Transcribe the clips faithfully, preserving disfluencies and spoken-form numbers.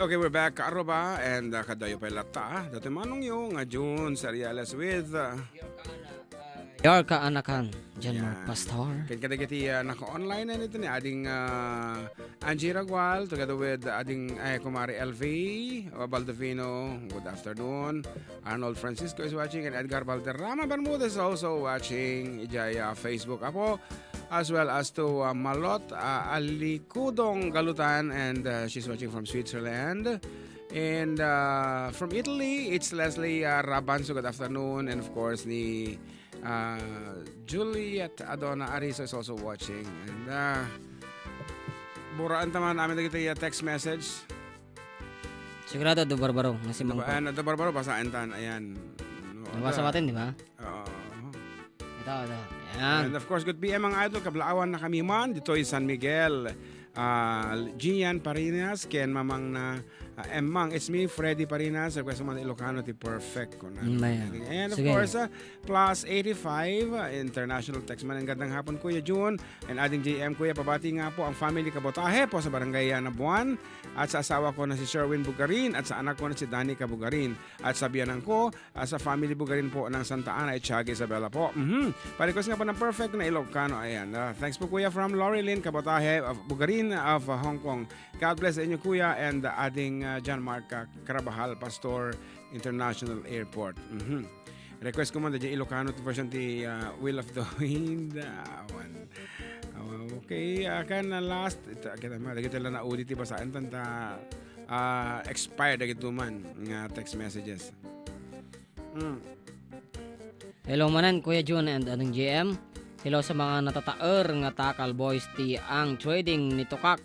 Okay, we're back, Aruba, and, uh, kadayo pay latta, ah. Datoy manongyo nga June Seriales with, uh, Your kaanakan, John Mark Pastor. Ken kadagiti, uh, naka-online na nito ni ading, uh, Angie Ragual, together with ading, eh, kumare L V, uh, Baldovino, good afternoon. Arnold Francisco is watching, and Edgar Valderrama Bermudez also watching. Idiay, uh, Facebook, apo. As well as to, uh, Malot, uh, Alikudong Galutan, and, uh, she's watching from Switzerland. And, uh, from Italy, it's Leslie, uh, Rabanzo. Good afternoon. And of course, ni, uh, Juliet Adona Ariso is also watching. And, uh, buraan ta man amin dagiti, uh, text message. Sigurado, Adu Barbaro, nga si Adu Ba-, Mangko. Ayan, Adu Barbaro, basaen tan. Ayan. Nabasa mo atin, di ba? Oo. Ito, ito. Ayan. And of course, good P M, mga idol, kablaawan na kami man. Ditoy San Miguel. Ah, Gian Parinas, ken mamang na, ah, emmang, it's me, Freddy Parinas. Request man Ilocano ti perfect ko na. Mm, ayan. And of course, ah, plus eighty-five, ah, international text man. Ang gandang hapon, Kuya Jun. And ading J M, Kuya, pabati nga po ang family Kabotahe po sa Barangay Nabuan. At sa asawa ko na si Sherwin Bugarin. At sa anak ko na si Danny Kabugarin. At sa biyanan ko, ah, sa family Bugarin po ng Santa Ana, Itiaga, Isabela po. Mhm. Pa-request nga po ng perfect na Ilocano. Ayan. Ah, thanks po, Kuya, from Lorilyn Kabotahe of Bugarin of, ah, Hong Kong. God bless sa inyo, Kuya, and, ah, ading, ah, John Mark, ah, Carabajal, Pastor International Airport. Mhm. Request ko man, dyan Ilocano ti version ti, ah, Will of the Wind. Ah, awan. Ah, okay, ah, kan, ah, last, ita, kita ma, dagiti la naudi ti basaen, tanta, ah, expired dagiti man nga text messages. Mm. Hello manen, Kuya Jun and Ading J M. Hello sa mga natataer nga takal boys ti Ang Trading ni Tukak,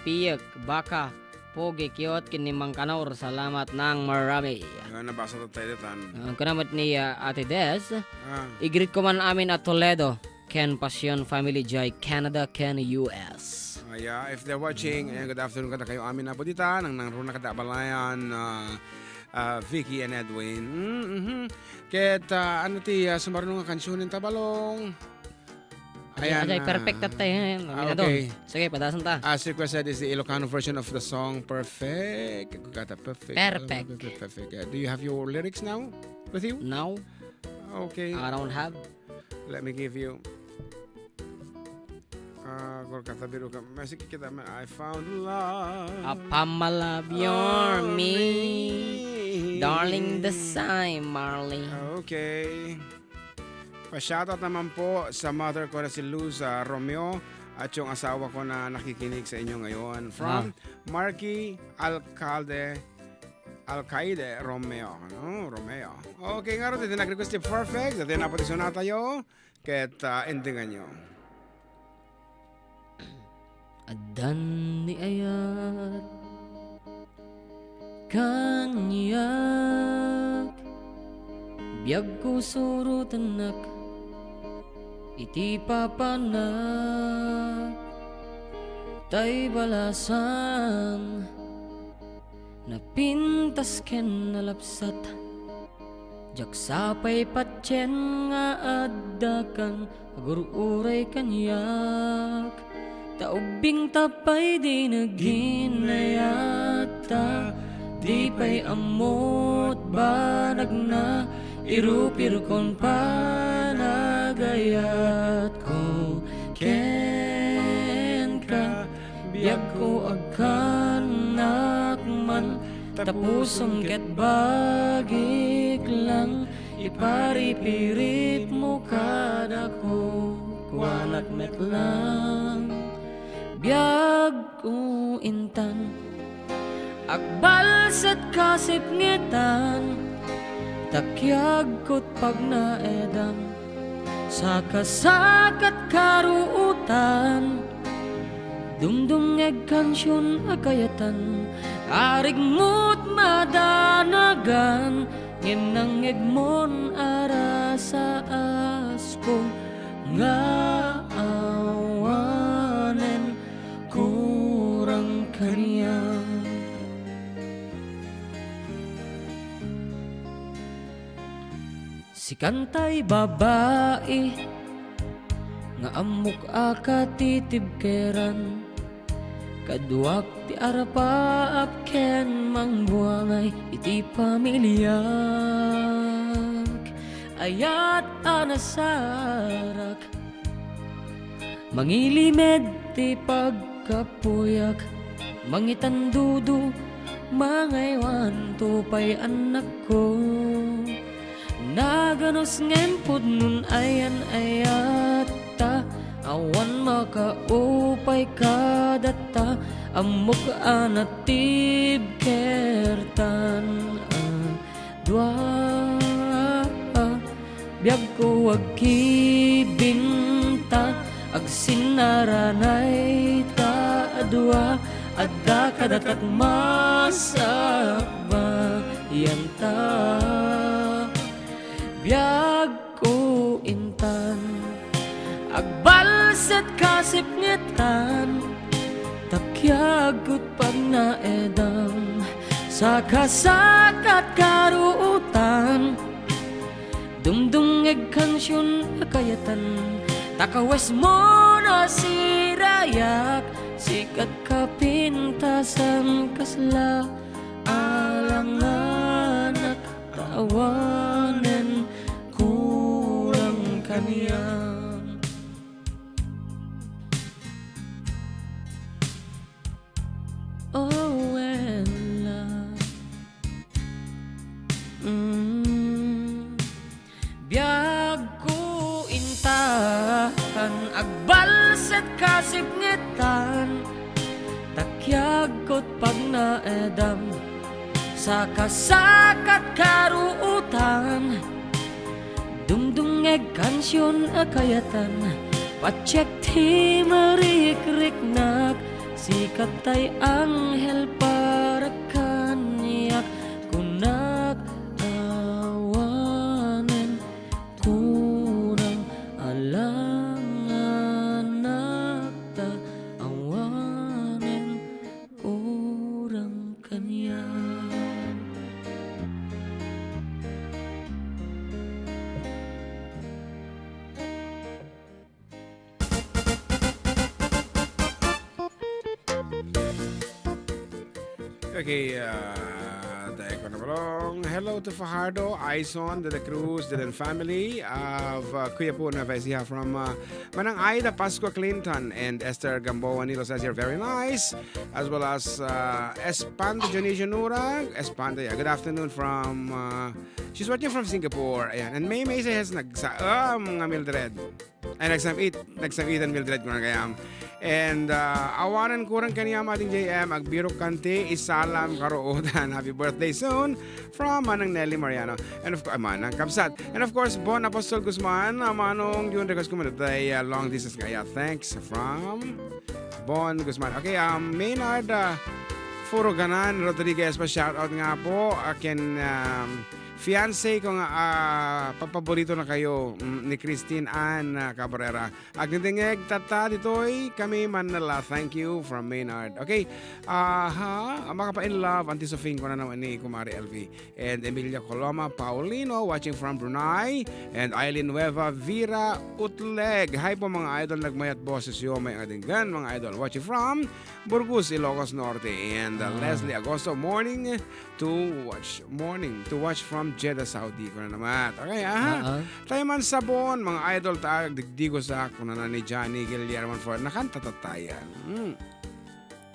Piyek, Baka, Pogi, Kiyot, ken ni Mang Kanor. Salamat nang marami. Ayan, nabasa tayo tan. Ah, kuna met ni, ah, Ate Des, ah, i-greet ko man amin a Toledo. Ken Pasion family jay Canada ken U S. Ah, yeah, if they're watching, ayan, good afternoon kadakayo amin a po dita, nang nangruna kada abalayan, ah, ah, Vicky and Edwin. Mm, mhm. Ket, ah, ano ti, ah, sumarno nga kansionen ta, Balong? Ayan, ajay, ah, perfect tatta, eh. Ah, okay. Sige, padasan ta. As requested is the Ilocano version of the song Perfect. Perfect. Perfect. Perfect. Yeah. Do you have your lyrics now with you? Now? Okay. I don't have. Let me give you. Ah, kung katabi ka, masiki kita man, I found love. A pamala, you're me. Darling, the same, Marley. Okay. Pa-shoutout naman po sa mother ko na si Luz, ah, Romeo, at yung asawa ko na nakikinig sa inyo ngayon. From Marky Alcalde, Alcaide Romeo. Ano? Romeo. Okay, nga rin, nag-request ni Perfect. Dati na pati sonata yo. Ket, ah, endingan nyo. Addan ni ayat kaniak, biagko surotennak iti papanak, tay balasan napintas ken nalapsat. Diak sapay patien nga addakan, agur-uray kaniak. Ta ubbing ta pay di naginayatta, di pay ammot banagna, irupirkon panagayatko kenka. Biagko agkannak man, ta pusom ket bagik lang, iparipiritmo kadako, kuanak met lang. Biagko intan, agbalset kasipngetan, ta kiagko pagnaedam. Sakasakat karuotan, dumdumngeg kansion a kayatan, arigmot madanagan, ngem nangngegmon a rasaasko nga awanen kurang kaniak. Sikan tay babai nga ammok a katitibkeran, Kaduak ti arapaap ken mangbuangay iti pamiliak. Ayat a nasarak, mangilimed ti pagkapuyak, mangitandudo, mangaywanto pay annakko. Naganus ngem pudnon ayan-ayatta, awan makaupay kadata, ammok a natibkertan a dua. Biagko agkibinta, agsinnaranay ta a dua, adda kadatak masakbayanta. Biagko intan, agbalset kasipngetan, takiagko pagnaedam, sakasakat karuotan, dumdumngeg kansion a kayatan, ta kawesmo nasirayak, sikat kapintasan kasla alanganak, ta awanen kurang kaniam. Oh, well, ah. Mm. Biagko intan, agbalset kasipngetan, takiagko pagnaedam, sakasakat karuotan, dumdumngeg kansion a kayatan, patiek ti marikriknak, sikat tay anghel para kaniak, kunak awanen kurang alanganak ta awanen kurang kaniam. Okay, uh, tayo ko na balong. Hello to Fajardo, Aison, De La Cruz, De La family of uh, Kuya Pu Nueva Ecija from uh, Manang Aida Pascua Clinton and Esther Gamboa Nilo says you're very nice, as well as uh, Espante Dionisio Nura. Espante, yeah, good afternoon from uh, she's watching from Singapore. Ayan. And May May says nagsaam nga Mildred. Ay, nagsam-it. Nagsam-itan Mildred ko na kayam. And uh, awanan kurang kaniam ating J M, agbirok kanti, isalam karuotan. Happy birthday soon from Manang Nelly Mariano. And of course, Manang Kabsat. And of course, Bon Apostol Guzman, uh, Manong, yun, request ko muna tayo, uh, long distance kaya. Thanks from Bon Guzman. Okay, um, Maynard uh, Furuganan Rodriguez, pa shout out nga po. Uh, ken um, fiancé ko nga uh, papaborito na kayo mm, ni Christine Ann uh, Cabrera. Agdingdingeg tatta ditoy kami Manila. Thank you from Maynard. Okay. Aha, makapain love, Auntie Sofing, kuna naman ni Kumari L V. And Emilia Coloma Paulino, watching from Brunei. And Eileen Nueva Vira Utleg. Hi po mga idol, nagmayat boses yo, may adinggan mga idol. Watching from Burgos, Ilocos Norte. And uh, Leslie Agosto, morning to watch, morning to watch from Jeddah, Saudi. Kuna naman. Okay, aha. Tayo man sabon, mga idol, ta, digdigo sa, kuna na ni Johnny Guillermo for, nakanta tatayan. Hmm.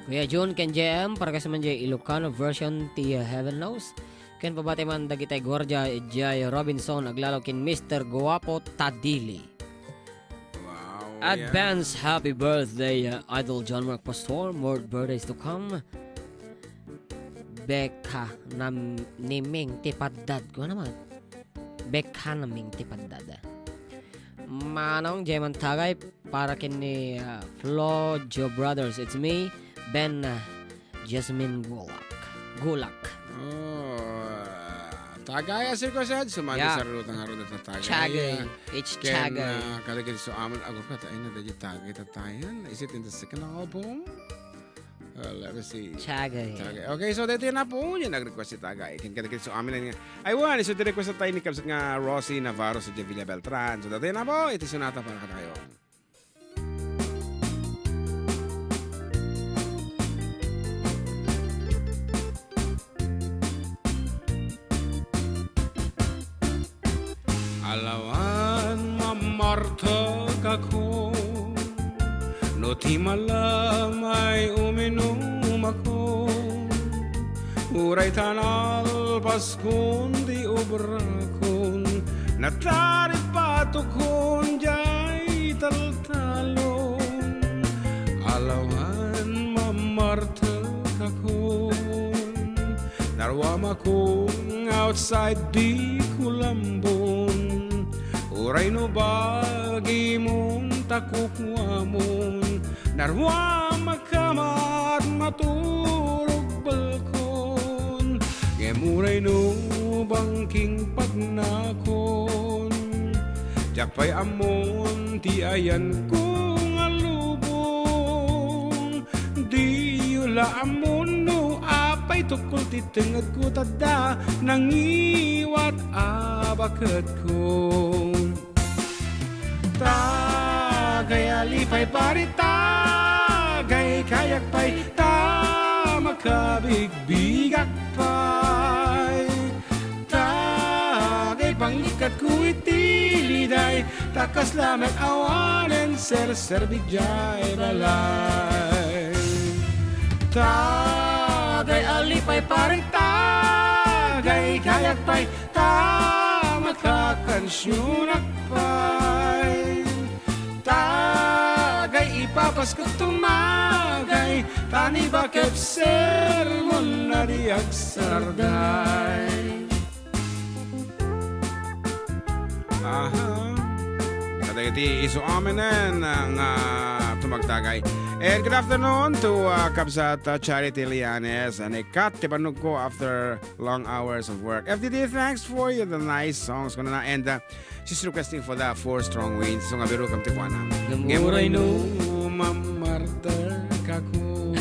Kuya Jun ken J M, para kas man jay Ilocano version ti Heaven Knows. Ken pabati man dagitay guardia, Jay Robinson, aglalo ken Mister Guapo Tadili. Wow, yeah. Advance happy birthday, uh, Idol John Mark Pastor. More birthdays to come. Beka nam niming ti paddad ko naman. Beka naming ti paddad. Manong Jeman Tagay para ken ni uh, Flo Joe Brothers. It's me, Ben uh, Jasmine Gulak. Gulak. Oh, uh, Tagay a sirkusad, sumali Yeah. sa rutang haruna ta Tagay. Chagay. It's Ken, Chagay. Uh, kada kin so amin, ako ka, tayo na dahil Tagay tatayan. Is it in the second album? Uh, let me see. Chagay. Tagay. Okay, so dito na po, yung nag-request si Tagay. Ken kada kin so amin nga. Ay, wala, so di request tayo ni Kabs nga Rosie Navarro sa Javilla Beltran. So dito na po, iti sonata para katayo. Martekakon, no ti malam ay uminumako, uray ta nalpaskon ti obrakon, nataripatokon diay taltalon. Alawan mamartekakon, naruamakon outside di kulambon. Uray no bagimon ta kukuamon, naruam a kamat maturog balkon. Ngem uray no bangking pagnakon, diak pay ammon ti ayanko nga lubong. Diyo la ammon no apay tukol ti tengngedko, ta adda nangiwat a baketko. Tagay a lipay pari, tagay kayak pay, ta makabigbigak pay. Tagay pangikkatko iti liday, ta kasla met awanen serserbi diay balay. Tagay a lipay pari, tagay kayak pay, ta makakansionak pay. Tagay ipapas ket tumagay, ta ni baket sermon na di agsarday. Aha. Kadagiti isu aminen nga tumagtagay. And good afternoon to, uh, Kabsat, uh, Charity Lianes. And I cut ti bannogko after long hours of work. F D D, thanks for the nice songs. Kunana, and, uh, she's requesting for the Four Strong Winds. So, nga biro kam ti kuana. Ngem uray no mamartekakon.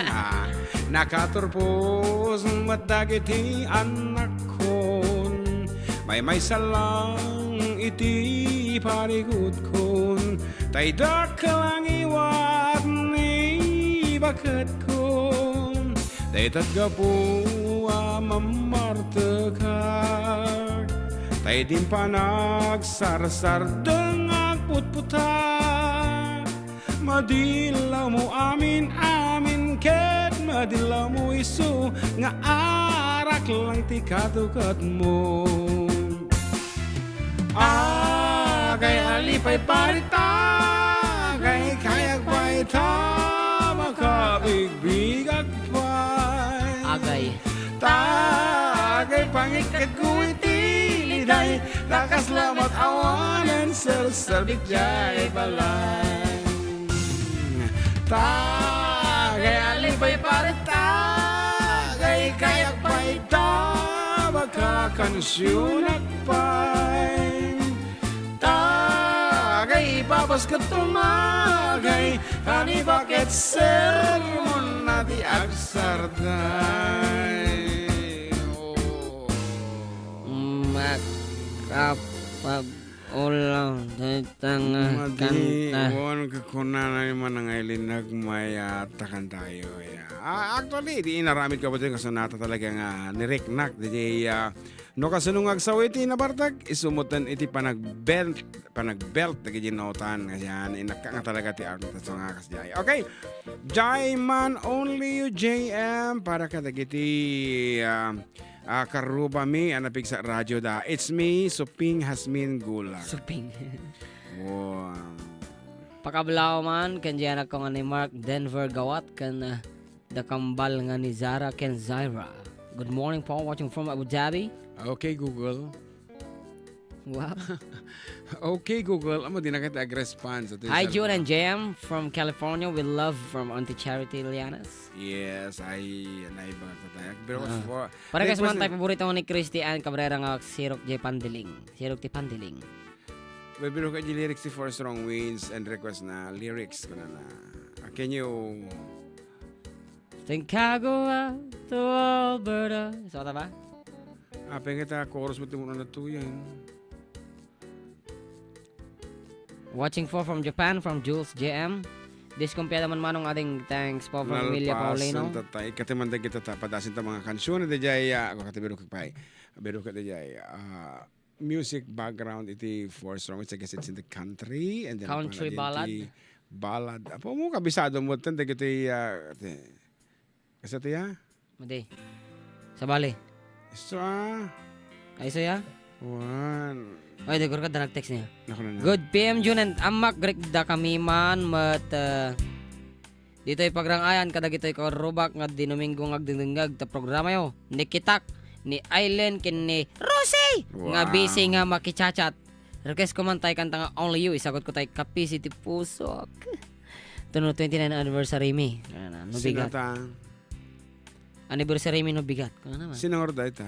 Ah, nakaturpos met dagiti annakkon. Maymaysa lang iti panikutkon. Ta dakkel a ngiwat ni baketkon. Dayta gapu a mamartekak, ta idin panagsarsardengak putputak. Madillawmo amin-amin ket madillawmo isu nga arak lang ti katukatmo. Agay a lipay pari, tagay kayak pay ta makabigbigak pay. Agay. Tagay pangikkatko iti liday, ta kasla met awanen serserbik diay balay. Tagay a lipay pari, tagay kayak pay ta makakansionak pay. Tagay ipapas ket tumagay, ta ni baket sermon na ti agsarday. Oh. Makapag-ulam dayta nga Madi, kanta. Wan, kakunana ni manangay linag maya ta kantayo, ya. Ah, actually, di inaramid ko pa din, kaso nata talaga nga niriknak, di, ah, no, kasano nga agsaw iti nabartag, isumutan iti panagbelt, panagbelt, dagiti notan, nga yan, inakka nga talaga ti art, so nga, kas jay. Okay, Jay man, only you, J M, para kadagiti, ah, ah, karubami, a napigsa radio da. It's me, Suping Hasmin Gulag. Suping. Wow. Pakablaw man, ken di anakko nga ni Mark Denver Gawat, ken, ah, da kambal nga ni Zara ken Zaira. Good morning po, watching from Abu Dhabi. Okay, Google. Wow. Okay, Google. Amo, di na kita ag-response. Hi, June and J M from California. With love from Auntie Charity Lianas. Yes, ay, naiba nga tayo. Pero Ah. for Parehas man request tayo, paborito ni Christy Ann Cabrera nga Sirok J Pandiling. Sirok ti Pandiling. Bibiro ka di lyrics ti Four Strong Winds and request na lyrics ko na na. Ah, can you Chicago to Alberta. So, ta ba? Apay nga ta chorus mo ti muna na tuyan. Watching for from Japan, from Jules J M. Diskumpiada man manong ading thanks po from Emilia Paulino. Nalpasan ta, ta, ikati man dagita ta, padasin ta mga kansyon, di jay, ah, ako kati biro kay pay. Biro ka di jay, ah, music background iti Four Strong Winds, I guess it's in the country, and then Country ballad? Ballad. Apo mo, kabisado mo, ten, dagiti, ah, ti-, kasi ti, ah? Madi. Sabali. Isu, ah. Ay, isu, ya? One. Ay, di ko ka, da nag-text niya. Naku na na. Good P M Jun and Amak, Greg, da kami man, met, ah, ditoy pagrang-ayan kadagitoy karubak nga dinuminggo nga agdengdengngeg ta programayo. Ni Kitak, ni Aileen, ken ni Rosie! Nga Wow. busy nga makichat-chat. Request ko man tay kanta nga Only You, isagot ko tay Kapisi ti Pusok. Tuno twenty-nine anniversary mi. Ano, no Sino bigat? ta? Anniversary mi no bigat. Kuno naman. Sino nga dayta?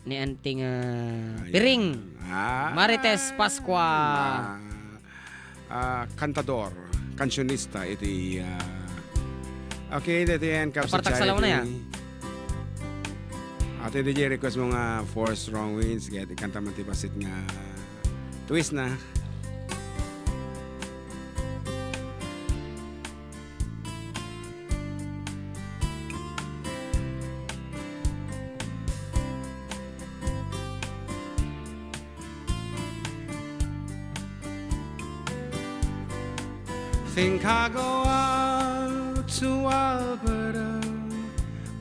Ni Auntie nga Ayan. Piring. Ah. Marites Pascua. Ah, ah, kantador, kansyonista iti, ah, okay, dito yan, Kapartak sa launa yan. Ate D J, request mo nga Four Strong Winds, kaya ikanta man ti basit nga twist na. Think I go out to Alberta,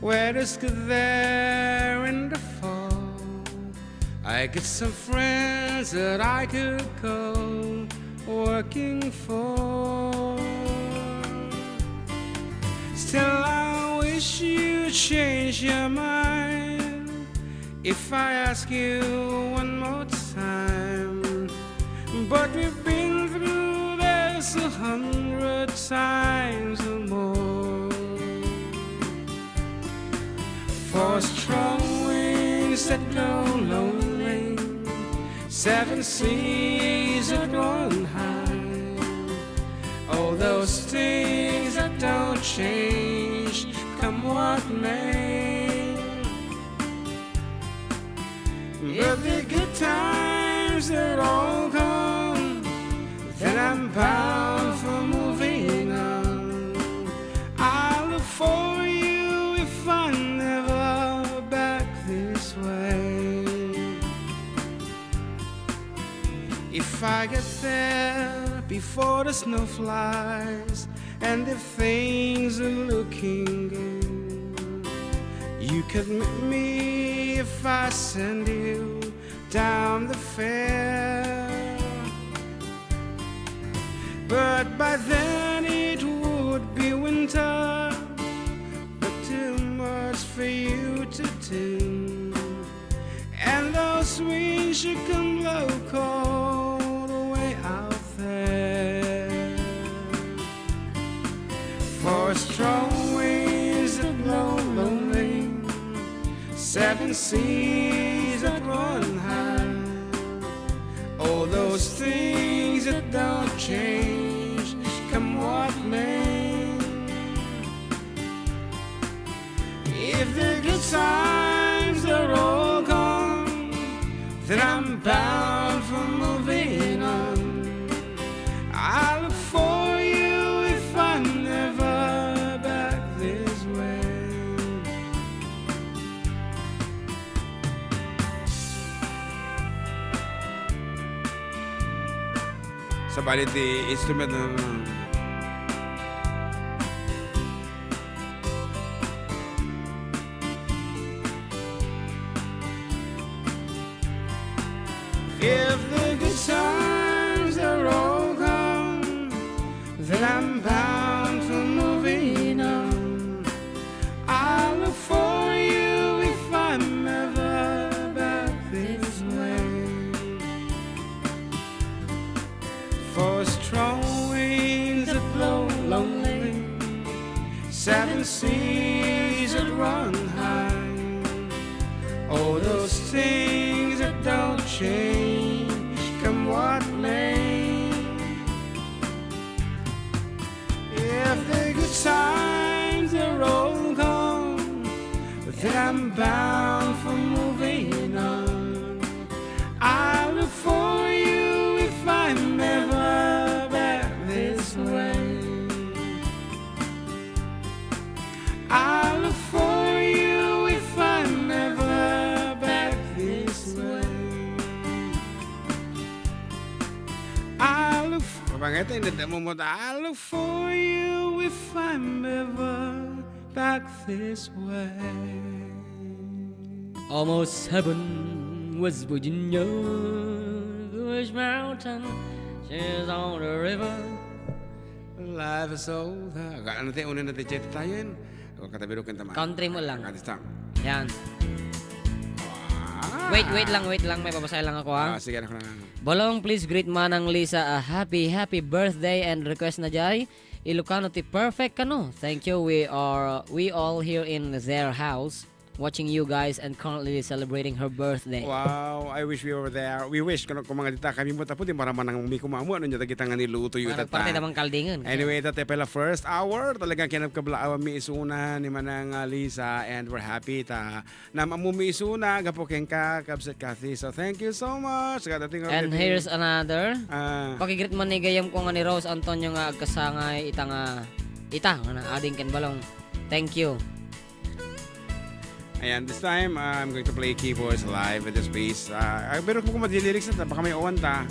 where it's good there in the fall. I get some friends that I could call working for. Still, I wish you change your mind if I ask you one more time. But we've been through this a hundred times or more. Four strong winds that blow lonely, seven seas that run high. All those things that don't change, come what may. But the good times, they're all gone, then I'm bound for moving on. I'll look for you if I never back this way. If I get there before the snow flies and the things are looking good, you could meet me if I send you down the fair. But by then it would be winter, but too much for you to do. And those winds, you can blow cold away out there. Four strong winds that blow lonely, seven seas that run high. All those things that don't change, come what may. If the good times are all gone, then I'm bound for moving on. I look for you if I never back this way. Sabali ti instrument na. If the good times are all gone, then I'm bound for moving on. I'll look for you if I'm ever back this way. Four strong winds that blow lonely, seven seas that run high. All those things that don't change, come what may. If the good times are all gone, then I'm bound for moving on. I look for you if I'm ever back this way. I look for you if I'm ever back this way. Mabangit, eh, nadamo mo ta, "I look for you if I'm ever back this way." Almost heaven, West Virginia, Blue Ridge Mountain, she's on the river. Life is older. Ga-, ano tayo, una na tayo, tayo yan. O, katabi ro kanta man. Country mo lang. Kanta star. Yan. Ah. Wait, wait lang, wait lang. May babasay lang ako, ha? Ah, sige, anak na. Bolong, please greet Manang Lisa a happy, happy birthday and request na jay Ilocano ti perfect kano. Thank you. We are, we all here in their house watching you guys and currently celebrating her birthday. Wow, I wish we were there. We wish kano kung mga dita kami mo tapo di maraman ang mi kumamu ano niya dagita nga niluto yu Parang parte naman kaldingan. Anyway, ita te pala first hour talagang kinapkablaawam mi isuna ni Manang, ah, Lisa, and we're happy ta nam amu mi isuna gapu kenka, Kabsat Kathy. So thank you so much. Got a thing of And the here's another. Ah. Pakigreet man ni gayam ko nga ni Rose Antonio nga agkasangay ita nga ita nga na ading ken balong. Thank you. Ayan, this time, uh, I'm going to play keyboards live with this piece. Uh, pero kung kumadi lyrics na, baka may uwan ta.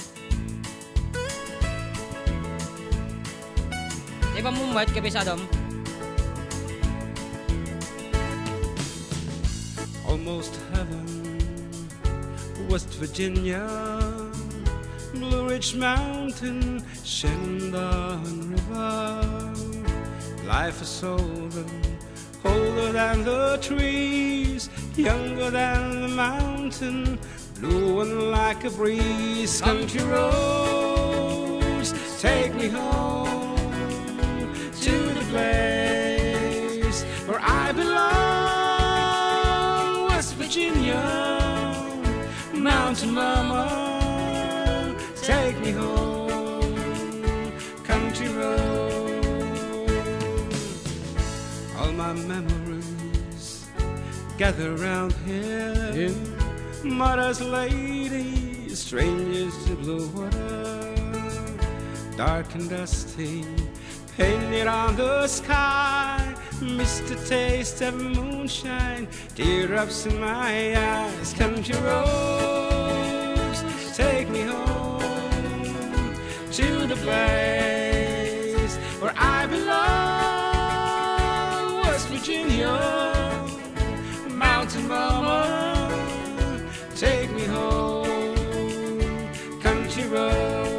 Di ba mo white kape sa dom? Almost heaven, West Virginia, Blue Ridge Mountain, Shenandoah River. Life is older, older than the trees, younger than the mountain, blowing like a breeze. Country roads, take me home to the place where I belong. West Virginia, Mountain Mama, take me home. Country road. All my memories gather round here. Yeah. Mothers, ladies, strangers to blue water. Dark and dusty, painted on the sky. Miss the taste of moonshine. Teardrops in my eyes, country roads, take me home to the place where I belong. West Virginia, Mountain Mama, take me home. Country road.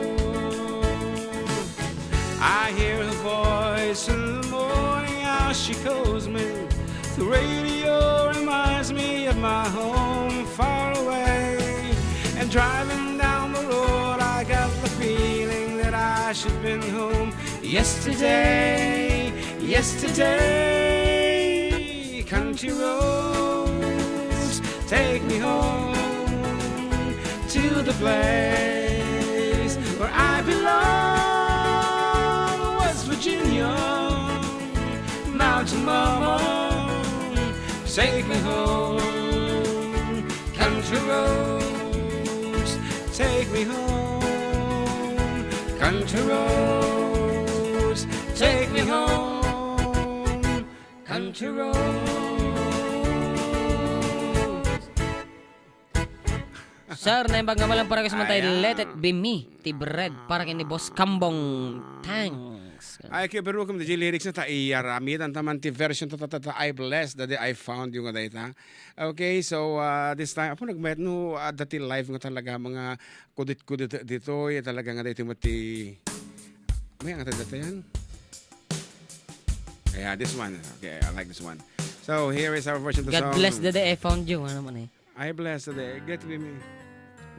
I hear her voice in the morning as she calls me. The radio reminds me of my home far away. And driving down the road, I got the feeling that I should have been home yesterday, yesterday. Country roads, take me home to the place where I belong. West Virginia, Mountain Mama, take me home. Country roads, take me home. Country roads, take me home. Country roads. Sir, naimbag nga malam para kasmantay, Ayan. Let It Be Me, ti Bread, para kini Boss Kambong. Thanks. Ay, kaya pero kung di lyrics na ta, iyaramitan taman ti version ta, ta, ta, ta, I bless the day I found you nga dayta. Okay, so, uh, this time, apo nagmayat no, uh, dati live nga talaga, mga kudit-kudit dito, ya talaga nga dayta mati, may nga dati yan. Yeah, this one. Okay, I like this one. So, here is our version of the God song. Bless the day I found you. Ano man eh? I bless the day. Get with me.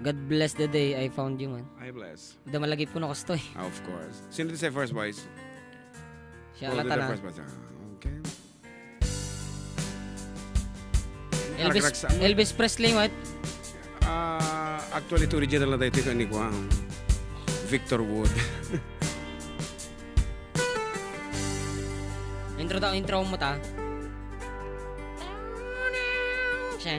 God bless the day I found you, man. I bless. Da malagip ko na kastoy. Ah, of course. Sino ti say first voice? Siya. Oh, ala the tanan. First voice. Ah, okay. Elvis, Karakrak sa- Elvis Presley, what? Ah, actually, iti original na daytoy ken ni Kuan Victor Wood. Intro daw, intro mo ta. Siya.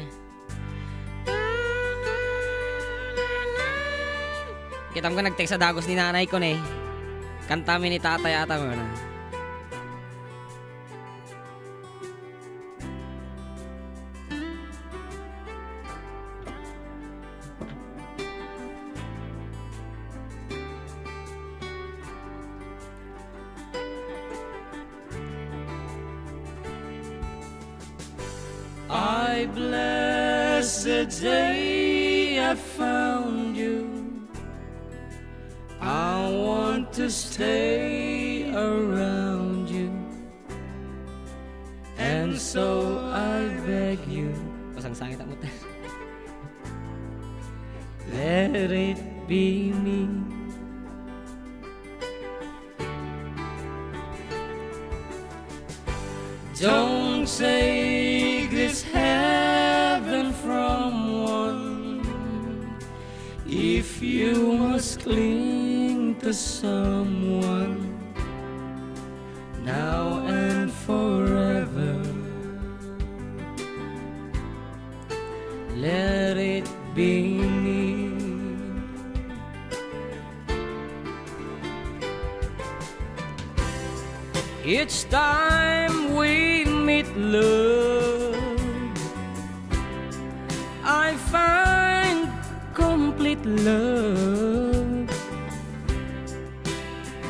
Kitam ko nag-text sa dagos ni nanay ko ne. Kanta mi ni tatay ata mo na. Blessed day I found you. I want to stay around you. And so I beg you. Pasang sangit ang muta. Let it be me. Don't take this heaven from one. If you must cling to someone now and forever, let it be me. Each time we meet, love, I find complete love.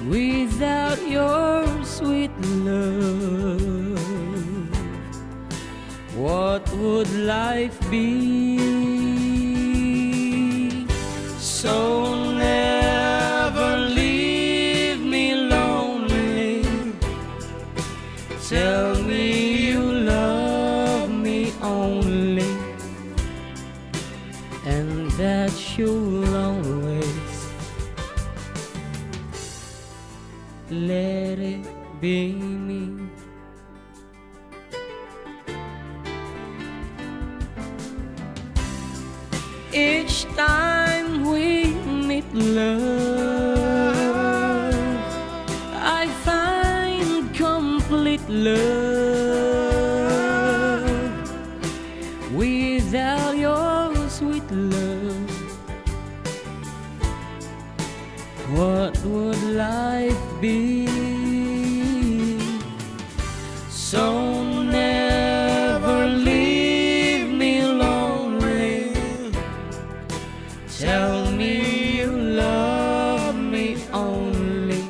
Without your sweet love, what would life be? So never leave me lonely. Tell me you love me only, and that you'll always let it be me. Each time we meet, love, I find complete love. Without your sweet love, what would life be? So never leave me lonely. Tell me you love me only,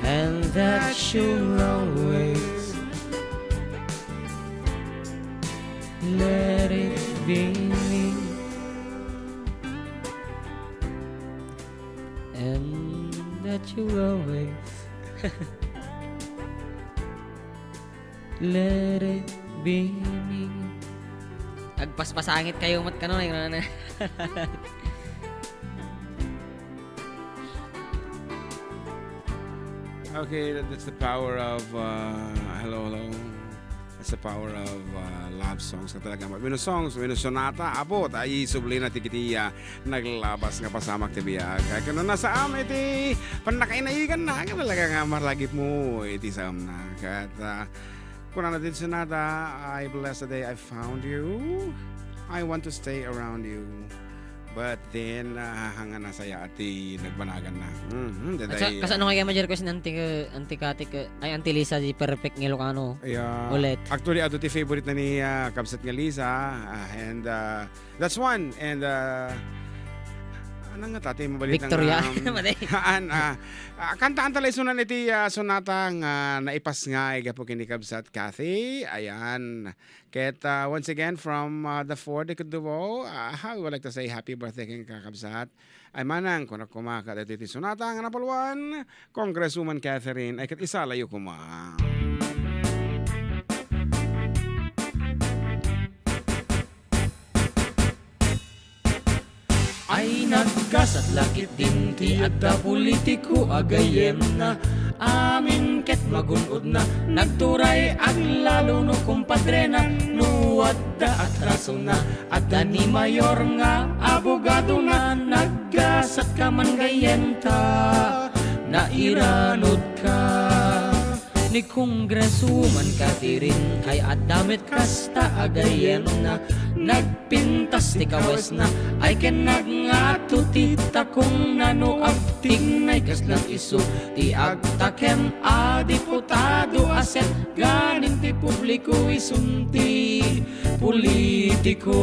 and that you'll always let it be me. And that you always let it be me. Agpaspasangit kayo met kano, ay, ano na. Okay, that, that's the power of, uh, hello, hello. That's the power of, uh, love songs nga talaga. Wenno songs, wenno sonata, apo, ta isubli na ti kiti, uh, naglabas nga pasamak ti biag. Ay, kano na sa am, iti pannakainaigan na, nga talaga nga maragip mo, iti saam na. Kat, uh, kunana ti sonata, "I bless the day I found you. I want to stay around you." But then, ah, hanga na saya ti nagbanagan na. Mhm, At sa, daydiay, kasano ah, nga kaya, Majer, ko sin Auntie, eh, Auntie Kati, eh, ay, Auntie Lisa, di perfect nga Ilocano. Yeah. Ulit. Actually, adu ti favorite na ni, ah, Kabsat nga Lisa, ah, and, ah, that's one. And, ah, ano nga tati, mabalit na Victoria. Nga, um, Matay. Haan, ah, ah, kantaan ta laysunan iti, ah, sonata nga naipas nga, ay, gapu ken ni Kabsat Kathy. Ayan. Ket, uh, once again, from, uh, the four, the Kudubo, uh, I would like to say happy birthday ken kakabsat. Ay manang, kunak koma ket iti sonata nga napalwan, Congresswoman Catherine, ay ket isalayo koma. Ay naggasat la ketdin ti adda politiko a gayyemna. Amin ket magun-odna, nagturay aglalo no kumpadrena, no adda atrasona, adda ni mayor nga abogadona, naggasat ka man gayyemta, nairanod ka. Ni Congresswoman Catherine, kay adda met kasta a gayyemna, nagpintas ti kawesna, ay ken nagngato ti takongna no agtignay kasla isu ti agtakem a diputado a setganin ti publiko isun ti politiko.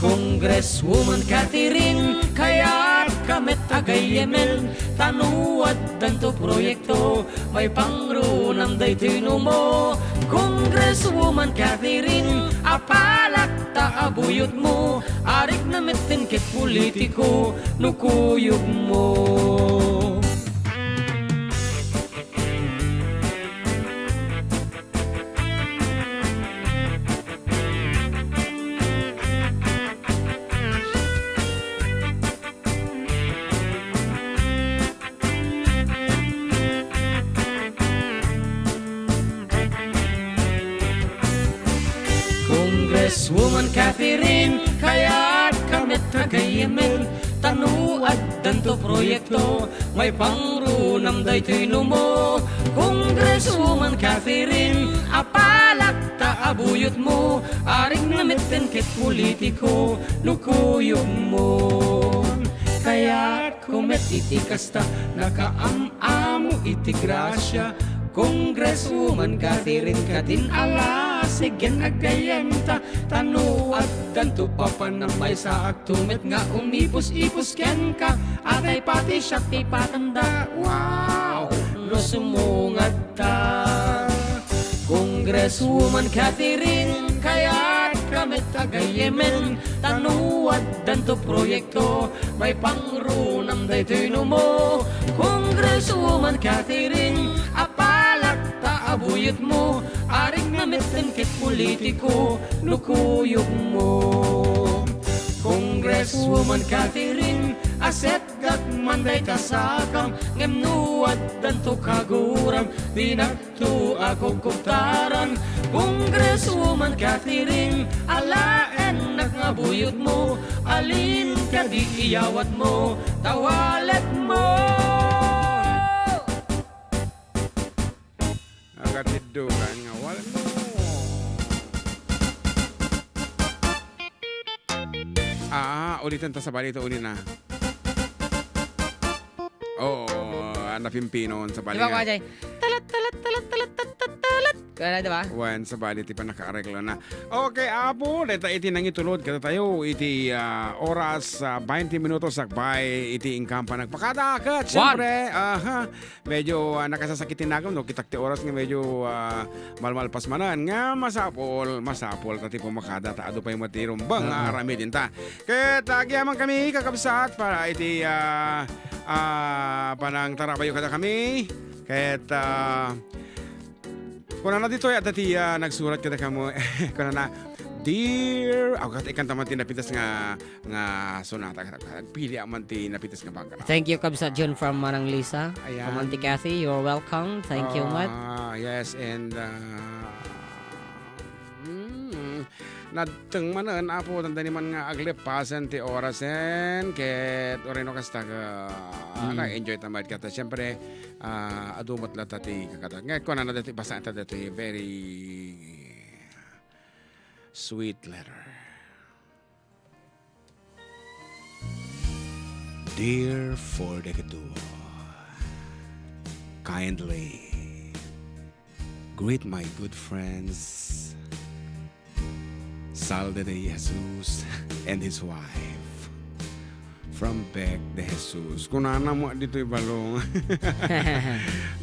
Congresswoman Catherine, kayat ka met a gayyemen, ta no addanto proyekto, maipangrunam daytoy numo. Congresswoman Catherine, apalak ta abuyotmo, arigna metten ket politiko no kuyogmo. Congresswoman Catherine, kayat ka met a gayyemen, ta no addanto proyekto, maipangrunam daytoy numo. Congresswoman Catherine, apalak ta abuyotmo, arigna metten ket politiko no kuyogmo. Kayat ko met iti kasta, nakaam-amo iti grasia. Congresswoman Catherine, kadin a la, sige aggayyemta, ta no addanto papanam, maysaakto met nga umipus-ipus kenka, atay pati siak ti patanda. Wow! No sumungad ta. Congresswoman Catherine, kayat ka met a gayyemen, ta no addanto proyekto, maipangrunam daytoy numo. Congresswoman Catherine, apalak ta abuyotmo, arigna metten ket politiko no kuyogmo. Congresswoman Catherine, aset Gatman dayta sakam, ngem no addanto kaguram, dinakto a kukuptaran. Congresswoman Catherine, alaennak nga buyotmo, alin kadi iyawatmo, ta waletmo. Agatiddugan nga waletmo. Ah, ulitan ta sabali ito, uli na. Oo, ah, napimpinon sabali. Di ba, nga. Kuya Jay? Talat, talat, talat, talat, talat, talat. Kaya, di ba? Wen, sabali ti panakaareglo na. Okay, Apo, deta iti nangitulod kadatayo iti, ah, oras, ah, twenty minutos sakbay iti inkampan nagpakada. Ket, Wan. Siyempre, aha, medyo, ah, nakasasakit ti nagam, no? Kitak ti oras nga medyo, ah, malmalpas manen. Nga masapol, masapol ta ti pumakada, ta adu pay met ti rumbeng nga Aha. aramid inta. Ket, ah, agyamankami, kakabsat, para iti, ah, ah, panangtarabayo kadakami. Ket, ah, kunana ditoy, adda ti, ah, nagsurat kadakami. Kunana, "Dear," aw, ket ikanta man ti napitas nga, nga sonata. Agpili man ti napitas nga background. Thank you, Kabsat Jun from Manang Lisa. Ayan. From Auntie Kathy, you're welcome. Thank you much. Ah, yes, and, ah, mm, nadteng manen, Apo, dandani man nga aglepasen ti orasen, ket uray no kasta, ah, Mm. nag-enjoy ta met ket, siyempre, ah, adu met latta ti kakadal. Nga, kunana dati, basta ita dati, very sweet letter. Dear Ford Ekedua, kindly greet my good friends, Salde de Jesus and his wife. From Bec de Jesus. Kunana mo ditoy balong.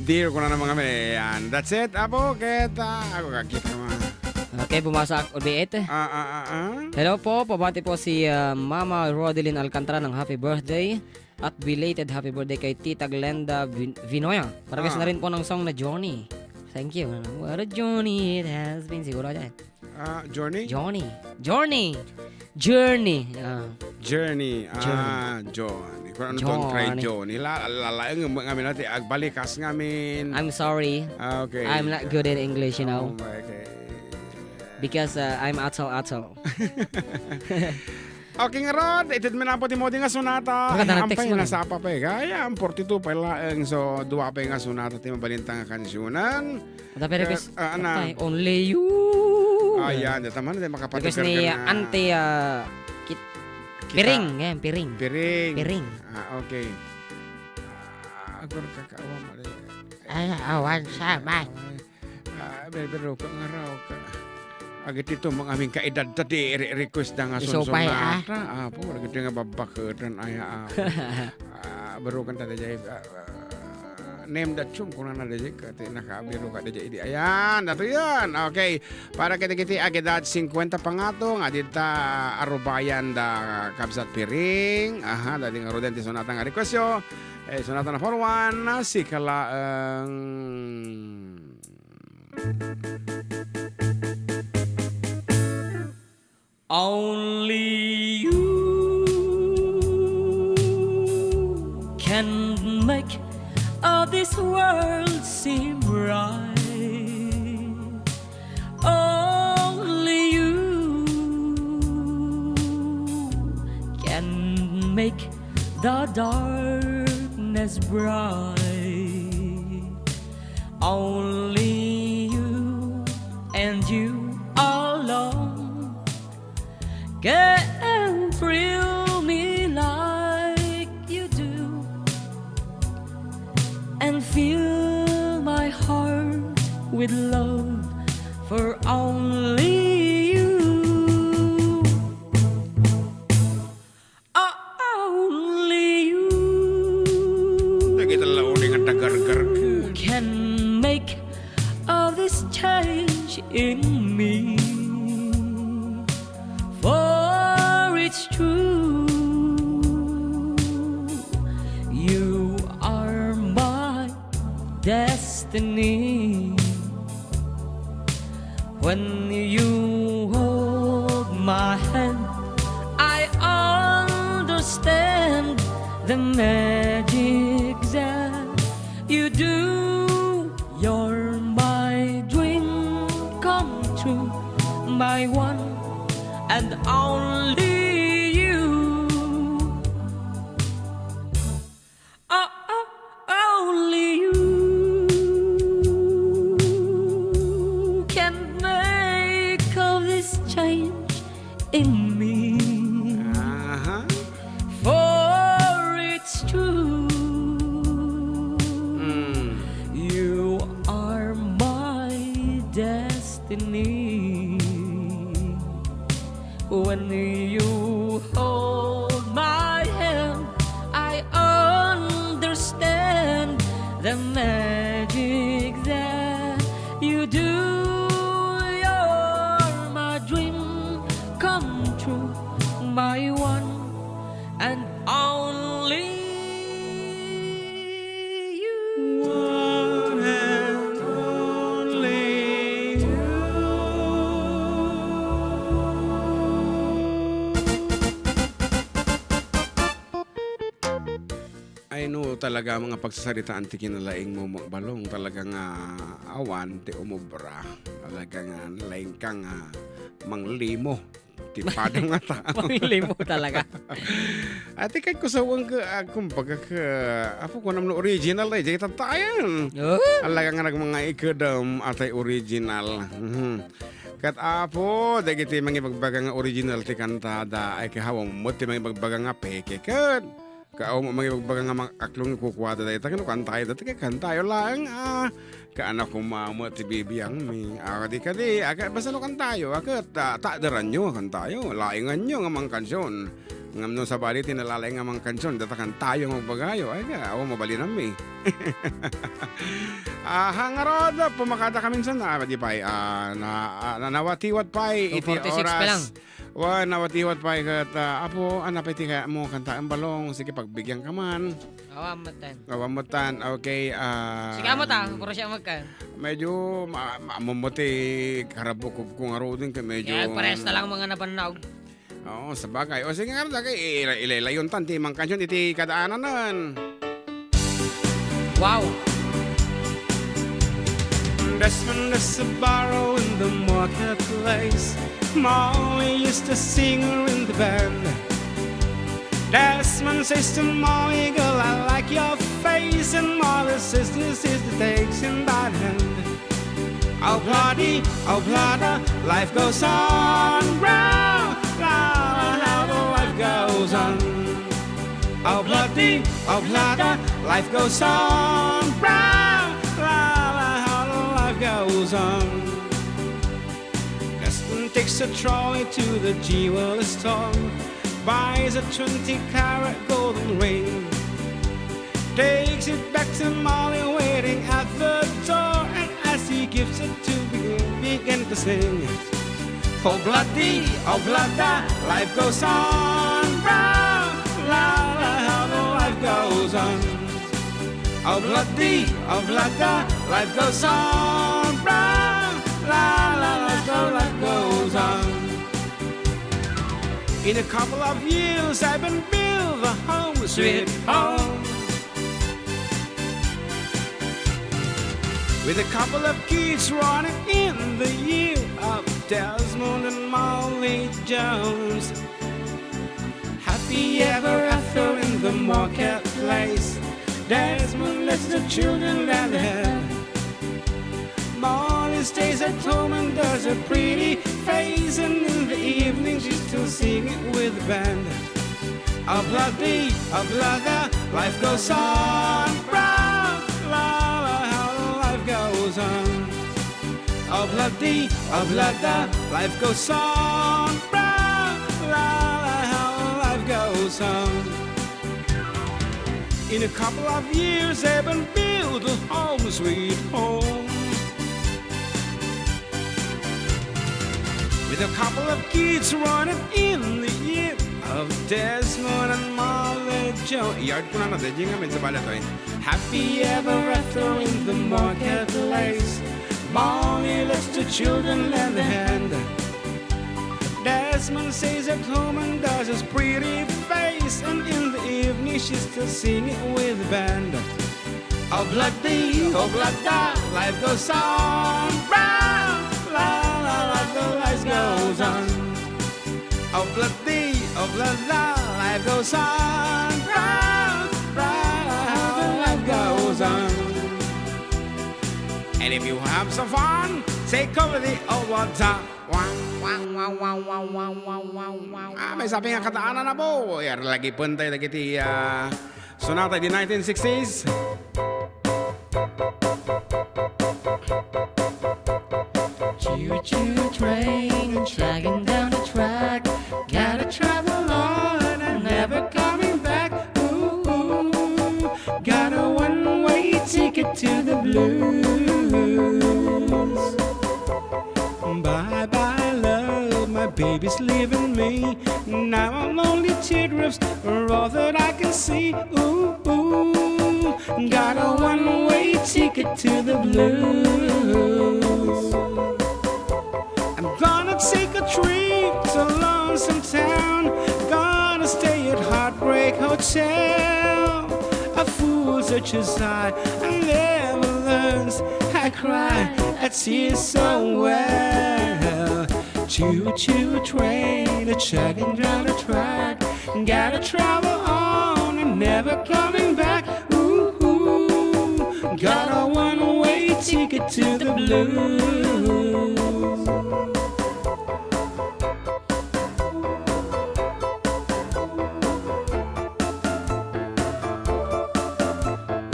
Dear, kunana mga may, yan. That's it, Apo. Ket, ah, ako kakita mo. Okay, bumasa ako, B eight. Ah, ah, ah, ah. Hello po, pabati po si, ah, Mama Rodeline Alcantara ng happy birthday at belated happy birthday kay Tita Glenda Vin-, Vinoya. Parehas Ah. na rin po ng song na Johnny. Thank you. What a journey it has been. Siguro yan. Ah, Journey? Johnny. Journey. Journey. Ah. Journey. Ah, Journey. Johnny. Kung ano tong kay Johnny. Johnny. La, la, la, nga, nga, nga, agbalikas ngamin. I'm sorry. Ah, okay. I'm not good in English, you know. Oh, okay. Because, uh, I'm ato-ato. Okay, ngarud, ited mi na po ti modi nga sonata. Ay, ampay, nasapa pay. Kaya, ang forty-two pay laeng. So, dua pay nga sonata ti mabalinta nga kansionan. Ada pay request. Ah, ana. Only you. Ayan, data man, dahil makapatid. Request ni, ah, Auntie, ah, Kit-, Kita. Piring, yan, Piring. Piring. Piring. Ah, okay. Ah, agur ka kaawa mo, eh. Ay, awan sa man. Ah, pero, pero, ka nga raw ka. Agiti to, mga aming kaedad ta, ti re-, request da nga Isupay, ah. Sunsonata. Apo, agiti nga babakatan, ay, ah. Ah, Abirugan ta dayjay, ah, ah, name that tune, kunana dayjay, ket nakaabirugan dayjay idi. Ayan, ato yan. Okay. Para kadagiti agidad singkuenta pangato nga dita arubayan da Kabsat Piring. Aha, daydi ngaruden ti sonata nga request yo. Eh, sonata number one, sika laeng. Only you can make all this world seem bright. Only you can make the darkness bright. Only you and you alone can thrill me like you do and fill my heart with love for only you. Only you. Dagiti laudi nga tagargar ka. Can make all this change in me. For it's true, you are my destiny. When you hold my hand, I understand the magic that you do. You're my dream come true, my one and only you. Oh, oh, only you can make all this change in me. Aha. For it's true, Mm. you are my destiny. When you hold my hand, I understand the magic that you do. You're my dream come true, my one and only you. One and only you. Ay, no, talaga, mga pagsasaritaan ti kinalaing mo, Balong, talaga nga awan ti umubra. Talaga nga nalaing ka nga manglimo ti padam nga tao. Manglimo talaga. Ati kay kusawan ka, ah, kumbaga ka, apo ko namno original ay, jay tatayan. Oh. Talaga nga nagmanga ikedam, atay original. Mhm. Kat apo, dagiti mangibagbaga nga original ti kantada, ay kahawa mo ti mangibagbaga nga peke ket. Kahawa mo mangibagbaga nga mang-, aklong kukuada dayta, kano kantayo dati, kay kantayo laeng, ah, kaano kumamo ti bibiangmi. Ah, kadi, kadi, ah, ka-, basta no kantayo, ah, ket, ah, takderanyo, kantayo, laenganyo nga mangkansion. Ngem no sabali ti nalalaeng nga mangkansion, data kantayo nga magbagayo, ay, ka, awan mabalinanmi. Aha, ngarud, pumakada ka minsan, ah, di pay, ah, na, ah, na, nawatiwat pay iti two forty-six pa lang. Oras. Wa, nawatiwat pay ket, ah, apo, ano pay ti kaya mo kanta, ang Balong, sige, pagbigyan ka man. Awan mo tan. Awan mo tan, okay, ah, Sige mo ta, puro siya magkan. Medyo ma-, ma-, mo ti karabukog ko nga rodin, kay medyo Kaya parehas na lang mga nabannaw. Oo, sabagay. O, sige nga, lagi, ila-, ilaylayon tan ti mangkansion iti kadaananan. Wow! Desmond is a barrow in the marketplace. Molly is the singer in the band. Desmond says to Molly, "Girl, I like your face." And Molly says, "This is the takes in that hand." Oh bloody, oh bloody, life goes on. Round, round, how the life goes on. Oh bloody, oh bloody, life goes on. Round, round, how the life goes on. Desmond takes a trolley to the jeweler's store, buys a twenty carat golden ring. And Molly waiting at the door, and as he gives it to me, began to sing. Oh bloody, oh blada, life goes on, bra, la la, how the life goes on. Oh bloody, oh blada, life goes on, bra, la la, life go, life goes on. In a couple of years, I've been build a home, sweet home. With a couple of kids running in the year of Desmond and Molly Jones. Happy ever after in the marketplace. Desmond lets the children let ahead. Molly stays at home and does a pretty face, and in the evening she's still singing with the band. A bloody, a blada, life goes on. Bra, la, la, how life goes on. A bloody, a blada, life goes on. Bra, la, la, how life goes on. In a couple of years, Evan built a home, sweet home. With a couple of kids running in the year of Desmond and Molly Joe. Yard ko na na, daydi ngamin sa balay to, eh. Happy ever after in the marketplace. Molly lets the children lend a hand. Desmond stays at home and does his pretty face, and in the evening she's still singing with the band. Oh bloody, oh blada, life goes on. Bra, la, la, la, the life goes on. Oh bloody, oh blada, life goes on. Bra, bra, the life goes on. And if you have some fun, say, "Come with the old water." Wang, wang, wang. Ah, may sabi nga kataan na po. Yar lagi pantay lagi ti, ah, sonata di nineteen sixties. Choo-choo train chugging down the track. Gotta travel on and never coming back. Ooh, ooh. Got a one-way ticket to the blues. Bye-bye, love, my baby's leaving me. Now I'm lonely, teardrops are all that I can see. Ooh, ooh, got a one-way ticket to the blues. I'm gonna take a trip to a lonesome town. Gonna stay at Heartbreak Hotel. A fool such as I, I never learns. I cry, I tear so well. Choo-choo train, a chugging down the track. Gotta travel on and never coming back. Ooh, ooh, got a one-way ticket to the blues.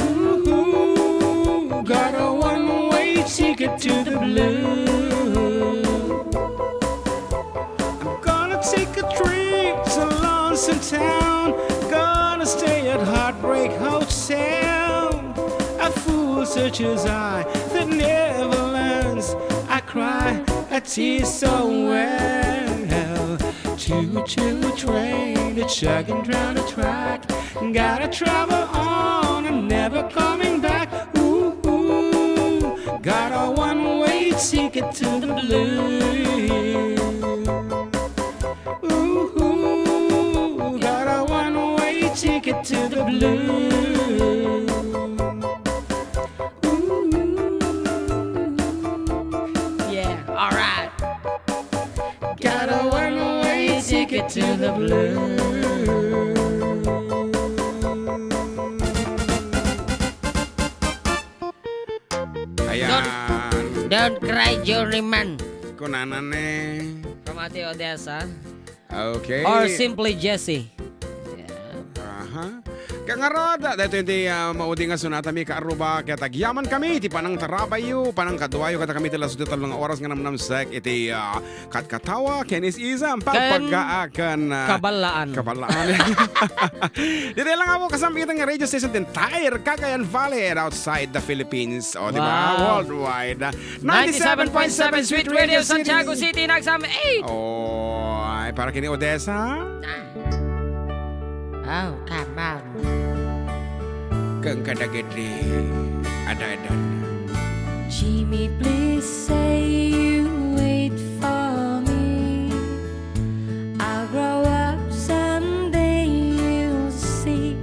Ooh, got a one-way ticket to the blues. I'm gonna take a trip to lonesome town. Gonna stay at Heartbreak Hotel. A fool such as I that never learns. I cry, I tear so well. Choo-choo train, a chugging down the track. Gotta travel on, I'm never coming back. Ooh, ooh, got a one-way ticket to the blues. Ooh, ooh, got a one-way ticket to the blues. Ooh. Yeah, all right. Got a one-way ticket to the blues. Ayan. Don't, don't cry, Journeyman. Kunana ne. From Ate Odessa. Okay. Or simply Jesse. Yeah. Aha. Kangarod, daytoy ti, ah, maudi nga sunatami, kaarruba, ket agyaman kami iti panangtarabayyo, panangkaduayo kadakami ti lasu ti tallo nga oras nga namnamsek iti, ah, katkatawa ken is-isam, Ken pagpagaakan, ah, kaballaan. Kaballaan. Ditoy lang ako kasambitan nga radio station ti entire Cagayan Valley and outside the Philippines. O, di ba? Wow. Worldwide. Ninety-seven point seven Sweet Radio Santiago City, Nagsam eight. Oh, ay, para kini Odessa. Oh, come on. Ken kadagiti ada-adan. Jimmy, please say you wait for me. I'll grow up someday, you'll see.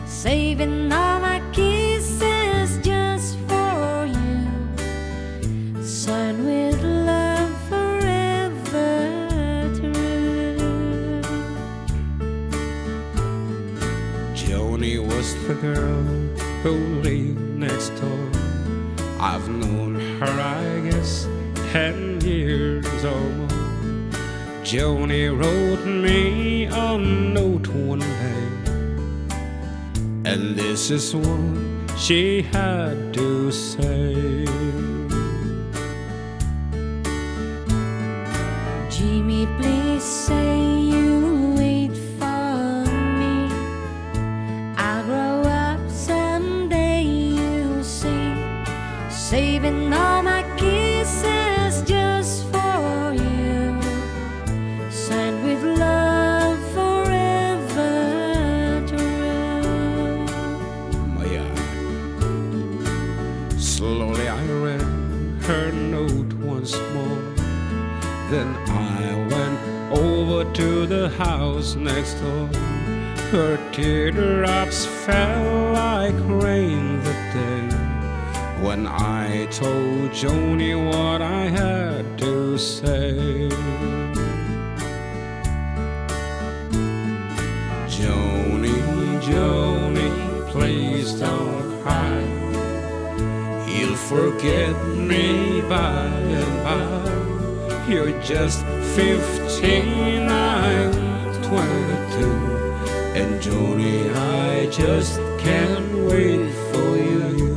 Saving all my kisses just for you. Signed with love forever through. Joni was the girl who lived next door. I've known her, I guess, ten years or more. Joni wrote me a note one day, and this is what she had to say. Jimmy, please say you wait for me. I'll grow up someday, you'll see. Saving all my kisses just for you. Signed with love forever through. Maya. Slowly I read her note once more. Then I went over to the house next door. Her teardrops fell like rain that day when I told Joni what I had to say. Joni, Joni, please don't cry. You'll forget me by and by. You're just fifteen, I'm twenty-two. And Joni, I just can't wait for you.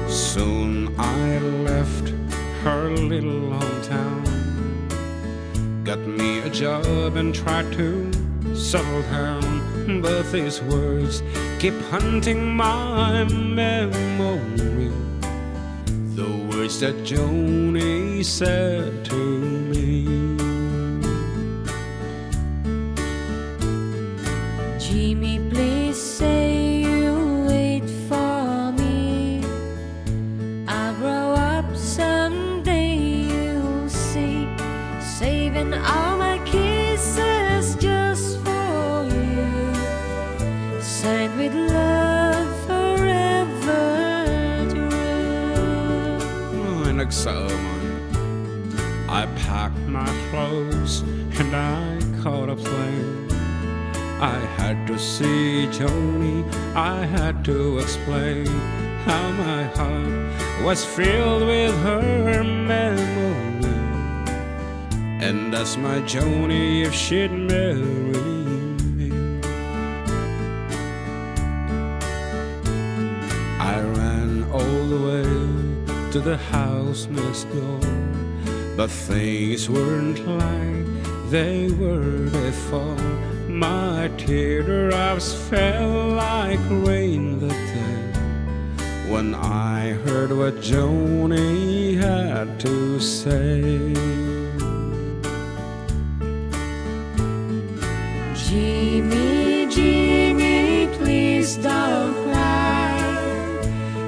Soon I left her little hometown. Got me a job and tried to settle down. But these words keep haunting my memory. The words that Joni said to me. Jimmy, please say you wait for me. I'll grow up someday, you'll see. Saving all my kisses just for you. Signed with love forever through. Ay, nagsao man. I packed my clothes and I caught a plane. I had to see Joni, I had to explain how my heart was filled with her memory. And asked my Joni if she'd marry me. I ran all the way to the house next door, but things weren't like they were before. My teardrops fell like rain that day when I heard what Joni had to say. Jimmy, Jimmy, please don't cry.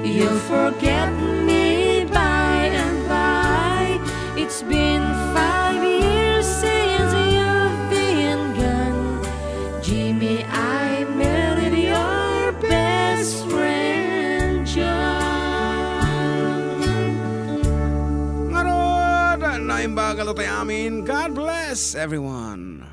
You'll forget me by and by. It's been five years since you've been gone. Jimmy, I married your best friend, John. Ngarud, naimbag a tayo amin. God bless everyone.